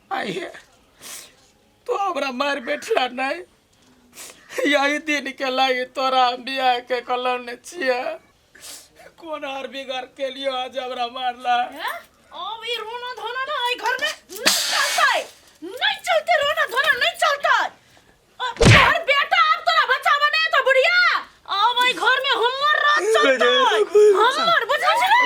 आइए तो हमरा मार बैठला नहीं, यही दिन के लागी तोरा हम बियाह के कलौने छियै। कोन आर बिगाड़ के लियो आज हमरा मारला? अब ई रोना धोना ना एहि घर में नहीं चलतै, नहीं चलते, रोना धोना नहीं चलतै। अब तोहर बेटा अब तोरा बच्चा बने तो बुढ़िया, अब एहि घर में हमर राज चलतै, हमर, बुझल छै ने?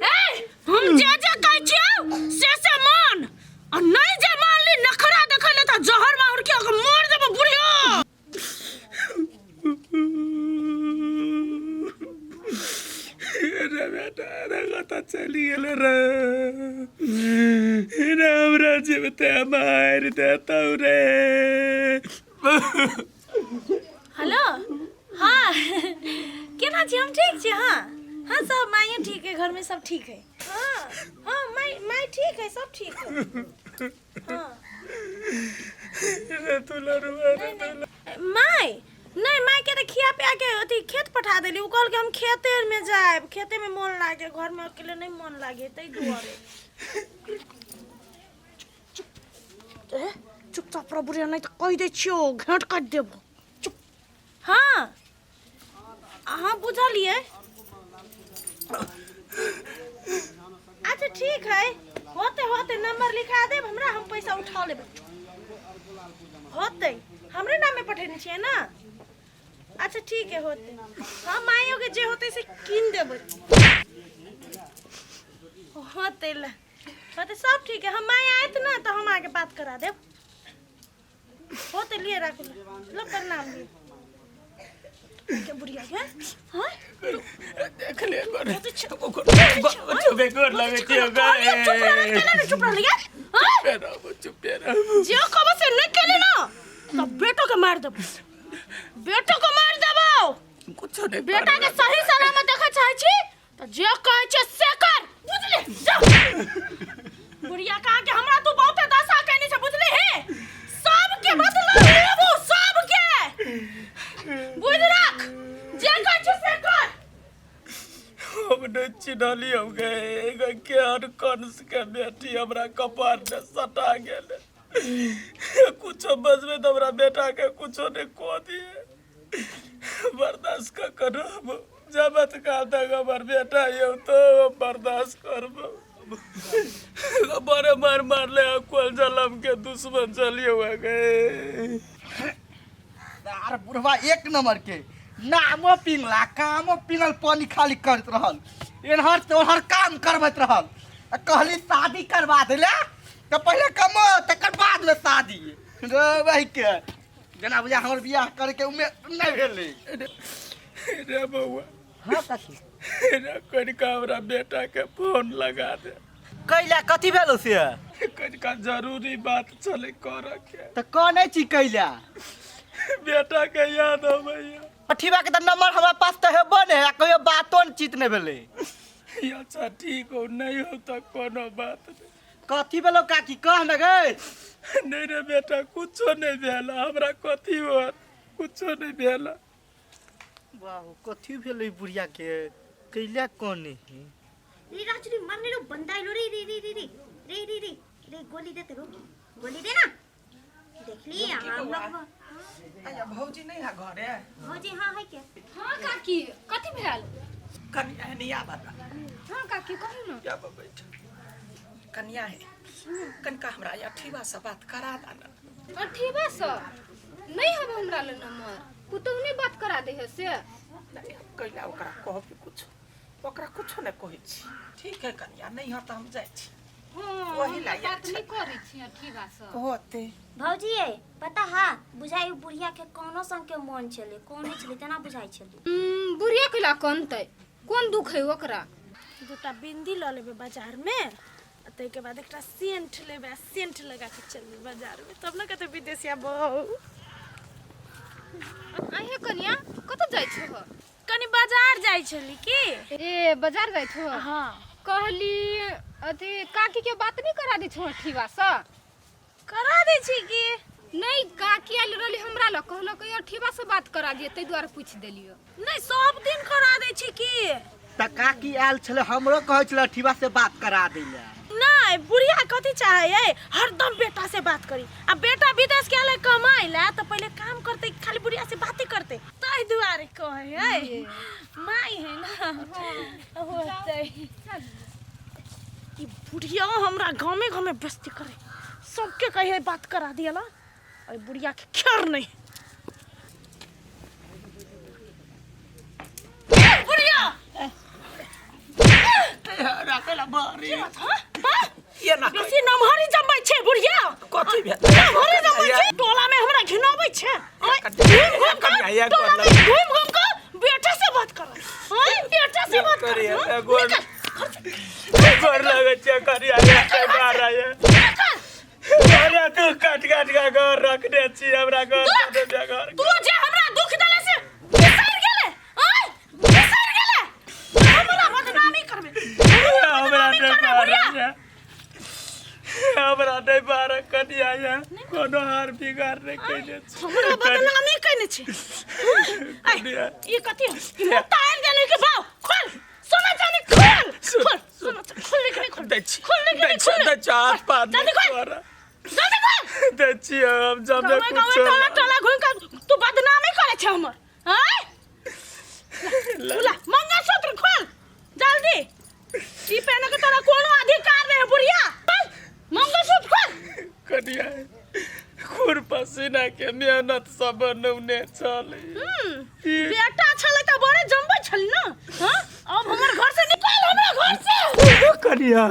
ए, हम जे जे कहै छियौ से से मान, आ नहीं जे मानली, नखरा देखैले तऽ जहर माहुर के मर जेबो बुढ़िया। रे बेटा रे, कतऽ चलि गेल रे? रे हमरा जीवते मारि देतौ रे। हेलो, हाँ, केना छी? हम ठीक छी। हाँ हाँ, सब माइयो ठीक है, घर में सब ठीक है। हाँ हाँ, माई माई ठीक है, सब ठीक है। हाँ रे दुलरुआ रे। नहीं, माई नहीं, माई के तऽ खिया पिया के अथी खेत पठा देली। ओ कहलकै हम खेते में जायब, खेते में मोन लागे, घर में अकेले नहीं मोन लागे, ताहि दुआरे। ए, चुपचाप रह बुढ़िया, नहीं तऽ कहि दै छियौ घेंट काटि देबो। चुप। हाँ अहाँ बुझलियै। अच्छा ठीक है, होते होते नंबर लिखा देब हमरा, हम पैसा उठा लेबै। होते, हमरे नाम में पठेने छियै ना? अच्छा ठीक है, होते। हाँ, माइयो के जे होते से कीन देबै। होते ला होते, सब ठीक है। हम माई आयत ना तो हम आके बात करा देब। होते, लिए राखू। लो, प्रणाम। लिए के बुढ़िया के। हाँ देख ले चुपे कर लगे छियो। चुप रह, केना ने चुप रहलियै? हाँ, चुपे रहू, चुपे रहू। जे कहबो से नहीं केली ना तो बेटो के मार देबो, बेटो के मार देबो। कुछो नहीं। बेटा के सही सलामत देखऽ चाहै छी तो जे कहै छै से कर, बुझली? जा बुढ़िया, कहा के हमरा तू बहुते दशा केने छै, बुझली? हे, सबके बदला लेबो, सबके बुझ राख, जे कहै छै से कर। हम नहीं चिन्हलियौ गे, केहन कंस के बेटी हमरा कपार में सटा गेल। कुछो बजबे तऽ हमरा बेटा के कुछो नहीं कह दिए। बर्दाश्त क करब जब काल तक हमर बेटा यौ, तो हम बर्दाश्त करब। बड़े मार मारले, कोल जलम के दुश्मन चलियो गए। आर बुढ़वा एक नंबर के, नामो पिंगला कामो पिंगल, पानी खाली करत रहल, एनहर से ओनहर काम करबैत रहल। आ कहली शादी करवा देले तऽ पहिले कमो तकर बाद में शादी। रे भाई के जेना बुझा हमर बियाह करे के उम्मीद नहीं भेलै। रे बउआ। हाँ काकी। रे, कनिका हमरा बेटा के फोन लगा दे। कैला, कथी भेलो से? कनिका जरूरी बात छलै करऽ के। तऽ कहने छी कैला? बेटा के याद अबैया। अठीबा के तऽ नंबर हमरा पास तऽ हेबो नहि है, आ कहियो बातो ने चित नहि भेलै। अच्छा ठीक हो, नहीं हो तऽ कोनो बात नहीं। कथी भेलो काकी, कह न गै। नहीं रे बेटा, कुछो नहीं भेल हमरा। कथी होत? कुछो नहीं भेल। बाबू, कथी भेलै बुढ़िया के, कैला कोने है? रे राजू रे, मारने रो बंदा आइलो रे रे रे रे रे रे रे रे रे, गोली दे तेरो, गोली दे ना। देख ली हम लोग। आया भौजी नहीं है घरे? भौजी हाँ है क्या? हाँ काकी, कथी भेल? कनिया है नहीं आबत? हाँ काकी, कहू ना। आब बैठ कनिया है, कनिका हमरा अठीबा से बात करा दा ना। अठीबा से नहीं हब हमरा ले नंबर, पुतहु नहीं बात करा दे है से? नहीं, हम कैला ओकरा कहब कुछ? ओकरा कुछो नहीं कहै छी। ठीक है कनिया, नहीं है तऽ हम जाइ छी। हाँ, वही हम ला बात याद नहीं करै छी अठीबा से। होते। भौजी ये पता हा, बुझाई उ बुढ़िया के कोनो संग के मन छले, कोने छले, तेना बुझाई छले। बुढ़िया कैला कनतै, कोन दुख है ओकरा? दूटा बिंदी लऽ लेबै बाजार में, आ ताहिके बाद एकटा सेंट लेबै, आ सेंट लगा के चलबै बाजार में, तब ने कहतै विदेशिया बहू। आहे कनिया, कतऽ जाइ छहो? कनी बाजार जाइ छली की। ए, बाजार जाइ छहो? हाँ। कहली अथी काकी के बात नहीं करा दै छहो अठीबा से? करा दै छी की। नहीं काकी आयल रहली हमरा लग, कहलक अठीबा से बात करा दिए, ताहि दुआरे पूछि देलियो। नहीं सब दिन करा दै छी की? त काकी आयल छलै, हमरो कहै छलै अठीबा से बात करा दै लए। नहीं बुढ़िया कथी चाहे है, हरदम बेटा से बात करी। आ बेटा विदेश के आले कमाई ला तो पहले काम करते, खाली बुढ़िया से बातें करते, ताहि दुआरे कहे है। माई है ना होते। ई बुढ़िया हमरा गामे गामे बेइज्जती करे, सबके कहे बात करा दिया ला। और बुढ़िया के खैर नहीं। बुढ़िया राखेला बारी हाँ? ये ना बेसी नमहरी जमै छै बुढ़िया। कथी भेल? नमहरी जमै छै, टोला में हमरा घिनाबै छै। आँय, घूम घूम कन्या, के टोला में घूम घूम के बेटा से बात कर। आँय, बेटा से बात कर। करिया, हाँ? गोर- निकल, गोर लगै छै करिया, रे बाहर आया। निकल। अरे तू काट काट के घर रखने छी हमरा घर दे दे घर। तू जे हमरा दुख देले से बिसरि गेले। आँय, बिसरि गेले। हमरा बदनामी करबे, हमरा बदनामी नहि करबे बुढ़िया। बारह, हमरा नहि बारह कनिया, ये कोनो हार बिगाड़ नहि कैने छी। हमरा बदनामी कैने छी। आँय, ई कथी है? ई मोतायल गेलै कि बाउ? खोल सोना चांदी, खोल खोल सोना चांदी, खोल लेके नहीं खोल। दै छी, खोल लेके दै नहीं छी, खोल। दै छी, हाथ पार जल्दी नहि खोल। तोरा। जल्दी खोल। दै छी हम जब गाँवे गाँवे कुछो। टोला टोला घूम के तू बदनामी करे छे हमर। आँय, ला मंगलसूत्र खोल जल्दी। ई पहने के तोरा कोनो अधिकार नहीं है बुढ़िया। चल, मंगलसूत्र खोल। कनिया, खुर पसीना के मेहनत सब बनौने छल। बेटा छलै तऽ बड़े जमबै छल ना। हाँ, अब हमर घर से निकल, हमरा घर से। कनिया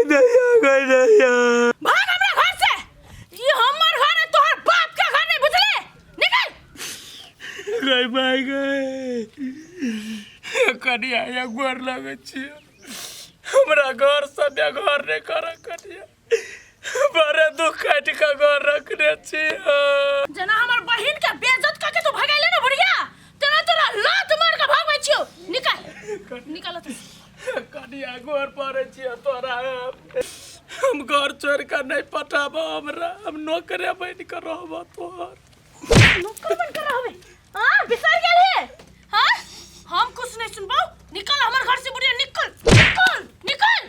दैया गई दैया, भाग हमरा घर से। ई हमर घर है, तोहर बाप के घर नहीं, बुझले? निकल। गई भाई गई कनिया, या गोर लगै छियै, हमरा घर से बेघर नहि कर कनिया, बड़े दुख काटि कऽ घर रखने छी। जेना हमर बहिन के बेइज्जत कऽ के तू भगैले ना बुढ़िया, तेना तोरा लात मार के भगबै छियौ। निकल, निकल ओतऽ से। कनिया, गोर पड़ै छियै तोरा, हम घर छोड़ि कऽ नहि पठाबह हमरा, हम नौकरे बनि कऽ रहबह तोहर। नौकर बन के रहबे? हाँ, बिसर गेल हे? हाँ, हम कुछ नहीं सुनबौ। निकल हमर घर से बुढ़िया, निकल निकल निकल।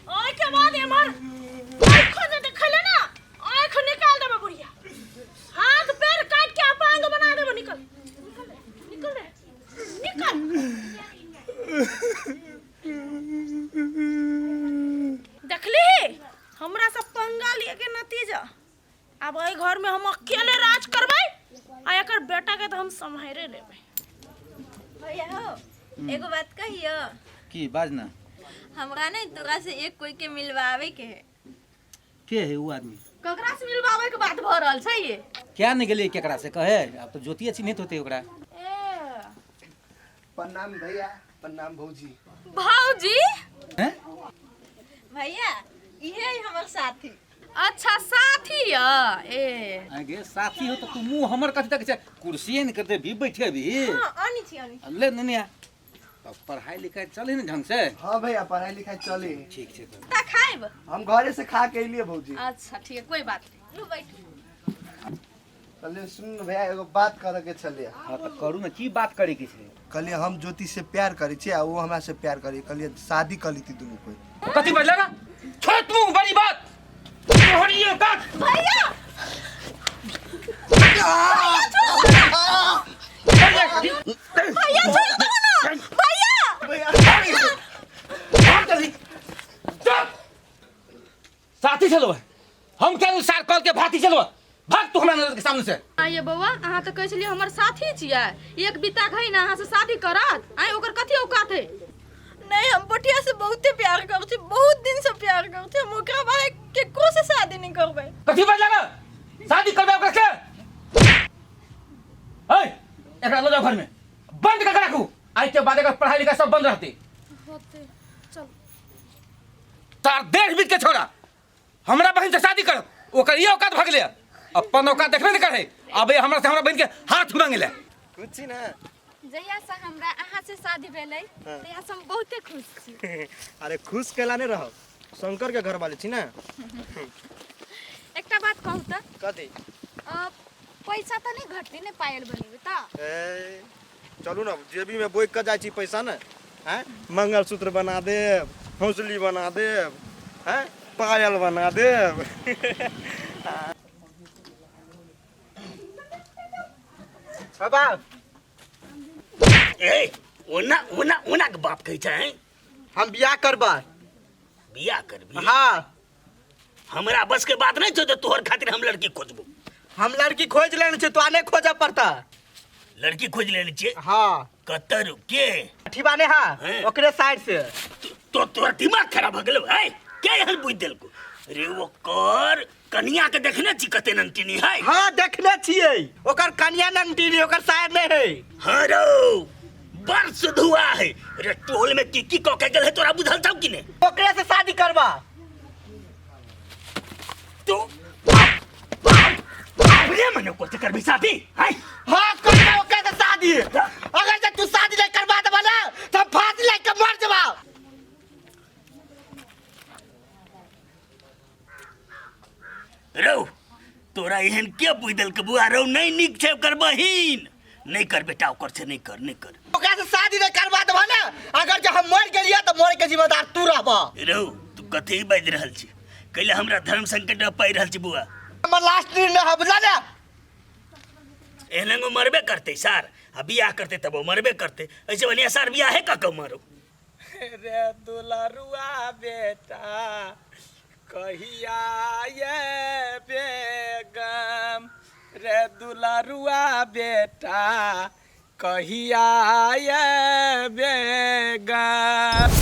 ओइ के बाद एमहर आँख जे देखैले ना, आँख निकाल देबे बुढ़िया, हाथ पैर काट के अपांग बना देबे। निकल निकल रे, निकल रे, निकल। देखली हमरा सब पंगा लिए के नतीजा? आब एहि घर में हम अकेले राज करबै आ एकर बेटा के तो हम सम्हारे लेबै। भैया हो, एगो बात कहियो? की बाज ना। हमरा नहीं तोरा से एक कोई के मिलवावे के है। के है वो आदमी? ककरा से मिलवावे के बात भऽ रहल छै ये? क्या नहीं गेलियै केकरा से कहे, आब तो ज्योतिए चिन्हित होते ओकरा। प्रणाम भैया, प्रणाम भौजी। भौजी। हैं? भैया इहे है हमर साथी। अच्छा साथी य? ए आगे साथी हो तो तू मुंह हमर कथी तक छै, कुर्सिए ने करते भी बैठे भी। हाँ आनी छी आनी। ले ननिया, तब पढ़ाई लिखाई चले ने ढंग से? हाँ भैया, पढ़ाई लिखाई चले। ठीक छै तब। ता खाइब? हम घरे से खा के अलिए भौजी। अच्छा ठीक है, कोई बात नहीं, लू बैठू। कहलिए सुन भैया, एगो बात करे के छलिए। हाँ तो करू ने, की बात करे के छै? कहलिए हम ज्योति से प्यार करे छी आ वो हमरा से प्यार करे, कहलिए शादी कर लीती दुनू कोई। कथी बजला ना? छोड़ तू बड़ी बात। तोहरियो काट। भैया भैया छोड़ दो ना भैया। भाग जल्दी। चल। साथी चलो, हम क्या सार कल के भाती चलो, भाग तू हमरा नजर के सामने से। आइए बौआ, अहाँ तऽ कहै छलियै हमर साथी छियै, एक बीता घई ना अहाँ से शादी करत, आइ ओकर कथी औकात है? नहीं हम पोठिया से बहुते प्यार करै छी, बहुत दिन से प्यार करै छी, हम ओकरा बारे केकरो से शादी नहीं करबै। कथी बजला ना? शादी करबे ओकरा से? ऐ एकरा ल जाओ घर में बंद करके राखू, आज के बाद एकर पढ़ाई लिखाई सब बंद रहते। होते चल। तार देख बीत के छोड़ा हमरा बहन से शादी कर, ओकर ये औकात भग ले, अपन औकात देखबे नहीं करे, अब ये हमरा से हमरा बहन के हाथ मांगे ले। कुछ ना। जहिया से हमरा अहाँ से शादी भेलै तहिया से हम बहुते खुश छी। अरे खुश केला नहीं रहो, शंकर के घर वाले छी ना। एकटा बात कहू तऽ। कथी? पैसा तऽ नहि घटतै ने पायल बनेबै तऽ? ए चलू ने, जेबी में बोइक के जाइ छी पैसा ने। हैं, मंगलसूत्र बना देब, हौसली बना देब, हैं, पायल बना देब। बाबा ए ओना ओना ओना के बाप कहै छै हैं? हम बियाह करबै। बियाह करबी? हाँ। हमरा बस के बात नहीं छौ जे तोहर खातिर हम लड़की खोजबो। हम लड़की खोज लेने छियै, तोरा नहीं खोजऽ पड़ता। लड़की खोज लेने छियै? हाँ। कतऽ रू के? ठीबा नहीं है, हैं? ओकरे साइड से। तो तोहर दिमाग खराब भऽ गेलौ है? के एहन बुझि देलको रे? ओकर कनिया के देखने छी कते नंगटिनी है? हाँ देखने छियै, ओकर कनिया नंगटिनी, ओकर साइड नहीं है। हाँ रौ, बड़ सुधुआ है रे। टोल में की की कऽ के गेल है तोरा बुझल छौ कि नहीं? ओकरे से शादी करबा। तो बाप रे, मने ओकर से करबी शादी है? हाँ करबा ओकरे से शादी। अगर जे तू शादी नहीं करबा देबा ना तो हम फांसी लग के मर जबा। रौ तोरा एहन के बुझि देलकै बुआ? रौ नहीं नीक छै ओकर बहिन। नहीं कर बेटा, ओकर से नहीं कर, नहीं कर। ओकरा से शादी नहीं करबा देबा ना, अगर जे हम मर गेलियै तो मरे के जिम्मेदार तू रहबा। रौ तू कथी बाजि रहल छी? कैले हमरा धर्म संकट में पड़ि रहल छी बुआ। हमर लास्ट निर्णय है, बुझला ने? एहन ओ मरबे करतै सार, आ बियाह करतै तब ओ मरबे करतै। ऐसे बढ़िया सार बियाहे कऽ के मरू। रे दुलरुआ बेटा कहिया ये बेगम, रे दुलरुआ बेटा कहिया ये बेगम।